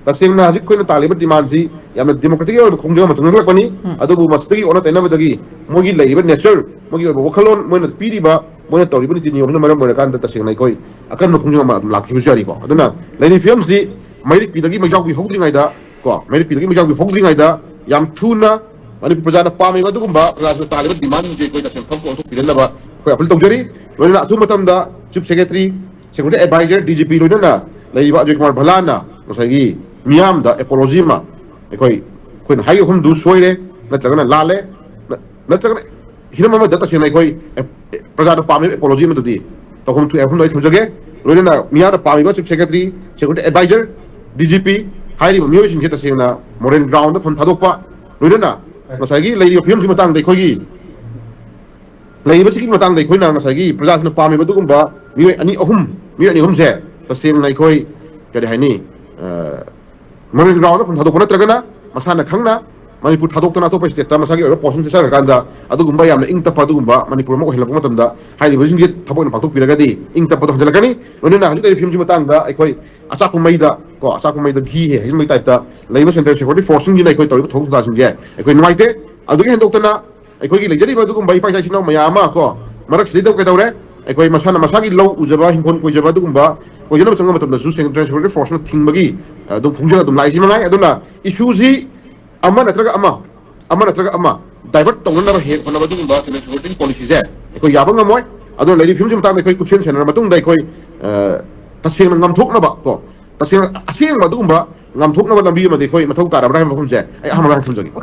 ꯇꯁꯦꯡꯅ ꯍꯧꯖꯤꯛ ꯑꯩꯈꯣꯏꯅ ꯇꯥꯜꯂꯤꯕ demand ꯁꯤ ꯌꯥꯝꯅ democratic ꯑꯣꯏꯕ ꯈꯣꯡꯖꯦꯜ ꯑꯃ ꯆꯪꯁꯤꯜꯂꯛꯄꯅꯤ꯫ ꯎꯝ꯫ ꯑꯗꯨꯕꯨ ꯃꯁꯤꯗꯒꯤ ꯑꯣꯟꯅ ꯇꯩꯅꯕꯗꯒꯤ ꯃꯣꯏꯒꯤ ꯂꯩꯔꯤꯕ nature, ꯃꯣꯏꯒꯤ ꯑꯣꯏꯕ ꯋꯥꯈꯜꯂꯣꯟ, ꯃꯣꯏꯅ ꯄꯤꯔꯤꯕ, ꯃꯣꯏꯅ ꯇꯧꯔꯤꯕ ꯅꯤꯇꯤ ꯅꯤꯌꯣꯝꯁꯤꯅ ꯃꯔꯝ ꯑꯣꯏꯔꯀꯥꯟꯗ ꯇꯁꯦꯡꯅ ꯑꯩꯈꯣꯏ ꯑꯀꯟꯕ ꯈꯣꯡꯖꯦꯜ ꯑꯃ ꯑꯗꯨꯝ ꯂꯥꯛꯈꯤꯕꯁꯨ ꯌꯥꯔꯤꯀꯣ꯫ ꯑꯗꯨꯅ ꯂꯩꯔꯤꯕ ꯐꯤꯕꯝꯁꯤ ꯃꯩꯔꯤꯛꯄꯤꯗꯒꯤ ꯃꯩꯖꯥꯎꯕꯤ ꯍꯧꯗ꯭ꯔꯤꯉꯩꯗ, ꯀꯣ, ꯃꯩꯔꯤꯛꯄꯤꯗꯒꯤ ꯃꯩꯖꯥꯎꯕꯤ ꯍꯧꯗ꯭ꯔꯤꯉꯩꯗ ꯌꯥꯝ ꯊꯨꯅ ꯃꯅꯤꯄꯨꯔ ꯄ꯭ꯔꯖꯥꯅ ꯄꯥꯝꯃꯤꯕ ꯑꯗꯨꯒꯨꯝꯕ ꯄ꯭ꯔꯖꯥꯁꯤꯡꯅ ꯇꯥꯜꯂꯤꯕ demand ꯁꯤꯡꯁꯦ ꯑꯩꯈꯣꯏ ꯇꯁꯦꯡꯅ ꯊꯕꯛꯇ ꯑꯣꯟꯊꯣꯛꯄꯤꯍꯟꯅꯕ ꯑꯩꯈꯣꯏ appeal ꯇꯧꯖꯔꯤ꯫ ꯂꯣꯏꯅꯅ ꯑꯊꯨꯕ ꯃꯇꯝꯗ Chief Secretary, Security Advisor, D G P ꯂꯣꯏꯅꯅ ꯂꯩꯔꯤꯕ ꯑꯖꯣꯏ ꯀꯨꯃꯥꯔ ꯚꯜꯂꯥꯅ ꯉꯁꯥꯏꯒꯤ ꯃꯤꯌꯥꯝꯗ apology ꯑꯃ ꯑꯩꯈꯣꯏ, ꯑꯩꯈꯣꯏꯅ ꯍꯥꯏꯈꯤꯕ ꯋꯥꯐꯝꯗꯨ ꯁꯣꯏꯔꯦ ꯅꯠꯇ꯭ꯔꯒꯅ ꯂꯥꯜꯂꯦ, ꯅ-, ꯅꯠꯇ꯭ꯔꯒꯅ ꯍꯤꯔꯝ ꯑꯃꯗ ꯇꯁꯦꯡꯅ ꯑꯩꯈꯣꯏ, ꯑꯦ, ꯑꯦ, ꯄ꯭ꯔꯖꯥꯅ ꯄꯥꯝꯃꯤꯕ apology ꯑꯃꯗꯨꯗꯤ ꯇꯧꯐꯝ ꯊꯣꯛꯑꯦ ꯍꯥꯏꯕ ꯑꯃ ꯑꯩ ꯊꯝꯖꯒꯦ꯫ ꯂꯣꯏꯅꯅ ꯃꯤꯌꯥꯝꯅ ꯄꯥꯝꯃꯤꯕ Chief Secretary, Security Advisor, D G P ꯍꯥꯏꯔꯤꯕ ꯃꯤꯑꯣꯏꯁꯤꯡꯁꯦ ꯇꯁꯦꯡꯅ moral ground ꯗ ꯐꯝ ꯊꯥꯗꯣꯛꯄ, ꯂꯣꯏꯅꯅ ꯉꯁꯥꯏꯒꯤ ꯂꯩꯔꯤꯕ ꯐꯤꯕꯝꯁꯤꯒꯤ ꯃꯇꯥꯡꯗ ꯑꯩꯈꯣꯏꯒꯤ, ꯂꯩꯔꯤꯕꯁꯤꯒꯤ ꯃꯇꯥꯡꯗ ꯑꯩꯈꯣꯏꯅ ꯉꯁꯥꯏꯒꯤ ꯄ꯭ꯔꯖꯥꯁꯤꯡꯅ ꯄꯥꯝꯃꯤꯕ ꯑꯗꯨꯒꯨꯝꯕ ꯃꯤꯑꯣꯏ ꯑꯅꯤ ꯑꯍꯨꯝ, ꯃꯤꯑꯣꯏ ꯑꯅꯤ ꯑꯍꯨꯝꯁꯦ ꯇꯁꯦꯡꯅ ꯑꯩꯈꯣꯏ, ꯀꯔꯤ ꯍꯥꯏꯅꯤ, ꯑ, moral ground ꯗ ꯐꯝ ꯊꯥꯗꯣꯛꯄ ꯅꯠꯇ꯭ꯔꯒꯅ ꯃꯁꯥꯅ ꯈꯪꯅ ꯃꯅꯤꯄꯨꯔ ꯊꯥꯗꯣꯛꯇꯅ ꯑꯇꯣꯞꯄ state ꯇ ꯃꯁꯥꯒꯤ ꯑꯣꯏꯕ post ꯑꯃ ꯆꯠꯆꯈ꯭ꯔꯀꯥꯟꯗ ꯑꯗꯨꯒꯨꯝꯕ ꯌꯥꯝꯅ ꯏꯪ ꯇꯞꯄ ꯑꯗꯨꯒꯨꯝꯕ ꯃꯅꯤꯄꯨꯔ ꯑꯃ ꯑꯣꯏꯍꯜꯂꯛꯄ ꯃꯇꯝꯗ ꯍꯥꯏꯔꯤꯕꯁꯤꯡꯁꯦ ꯊꯕꯛ ꯑꯣꯏꯅ ꯄꯥꯡꯊꯣꯛꯄꯤꯔꯒꯗꯤ ꯏꯪ ꯇꯞꯄꯗꯣ ꯍꯟꯖꯤꯜꯂꯛꯀꯅꯤ꯫ ꯂꯣꯏꯅꯅ ꯍꯧꯖꯤꯛ ꯂꯩꯔꯤꯕ ꯐꯤꯕꯝꯁꯤ ꯃꯇꯥꯡꯗ ꯑꯩꯈꯣꯏ ꯑꯆꯥꯛꯄ ꯃꯩꯗ, ꯀꯣ, ꯑꯆꯥꯛꯄ ꯃꯩꯗ ꯘꯤ ꯍꯦꯛ ꯍꯩꯖꯤꯟꯕꯒꯤ type ꯇ ꯂꯩꯔꯤꯕ central security force ꯁꯤꯡꯁꯤꯅ ꯑꯩꯈꯣꯏ ꯇꯧꯔꯤꯕ ꯊꯧꯗꯣꯛ ꯊꯧꯗꯥꯁꯤꯡꯁꯦ ꯑꯩꯈꯣꯏ ꯅꯨꯡꯉꯥꯏꯇꯦ꯫ ꯑꯗꯨꯗꯒꯤ ꯍꯦꯟꯗꯣꯛꯇꯅ ꯑꯩꯈꯣꯏꯒꯤ ꯂꯩꯖꯔꯤꯕ ꯑꯗꯨꯒꯨꯝꯕ ꯏꯄꯥ ꯏꯆꯥ ꯏꯆꯤꯟ ꯏꯅꯥꯎ ꯃꯌꯥꯝ ꯑꯃ, ꯀꯣ, ꯃꯔꯛꯁꯤꯗꯩꯗ ꯀꯩꯗꯧꯔꯦ, ꯑꯩꯈꯣꯏ ꯃꯁꯥꯅ ꯃꯁꯥꯒꯤ ꯂꯧ ꯎꯖꯕ, ꯍꯤꯡꯈꯣꯜ ꯀꯣꯏꯖꯕ ꯑꯗꯨꯒꯨꯝꯕ ꯀꯣꯏꯖꯅꯕ ꯆꯪꯕ ꯃꯇꯝꯗꯁꯨ central security force ꯅ ꯊꯤꯡꯕꯒꯤ, ꯑ, ꯑꯗꯨꯝ ꯈꯣꯡꯖꯦꯜ ꯑꯗꯨꯝ ꯂꯥꯛꯏꯁꯤ ꯃꯉꯥꯏ꯫ ꯑꯗꯨꯅ issue ꯁꯤ ꯑꯃ ꯅꯠꯇ꯭ꯔꯒ ꯑꯃ, ꯑꯃ ꯅꯠꯇ꯭ꯔꯒ ꯑꯃ divert ꯇꯧꯅꯅꯕ ꯍꯦꯛ ꯍꯣꯠꯅꯕ ꯑꯗꯨꯒꯨꯝꯕ central security policy ꯁꯦ ꯑꯩꯈꯣꯏ ꯌꯥꯕ ꯉꯝꯃꯣꯏ꯫ ꯑꯗꯨꯅ ꯂꯩꯔꯤꯕ ꯐꯤꯕꯝꯁꯤ ꯃꯇꯥꯡꯗ ꯑꯩꯈꯣꯏ ꯀꯨꯞꯁꯦꯟ ꯁꯦꯟꯅꯔꯕ ꯃꯇꯨꯡꯗ ꯑꯩꯈꯣꯏ, ꯑ, ꯇꯁꯦꯡꯅ ꯉꯝꯊꯣꯛꯅꯕ, ꯀꯣ, ꯇꯁꯦꯡꯅ ꯑꯁꯦꯡꯕ ꯑꯗꯨꯒꯨꯝꯕ ꯉꯥꯝꯊꯣꯛꯅꯕ ꯂꯝꯕꯤ ꯑꯃꯗꯤ ꯑꯩꯈꯣꯏ ꯃꯊꯧ ꯇꯥꯔꯕ꯭ꯔꯥ ꯍꯥꯏꯕ ꯃꯐꯝꯁꯦ ꯑꯩ ꯑꯍꯥꯟꯕ ꯍꯥꯟꯅ ꯊꯝꯖꯒꯦ꯫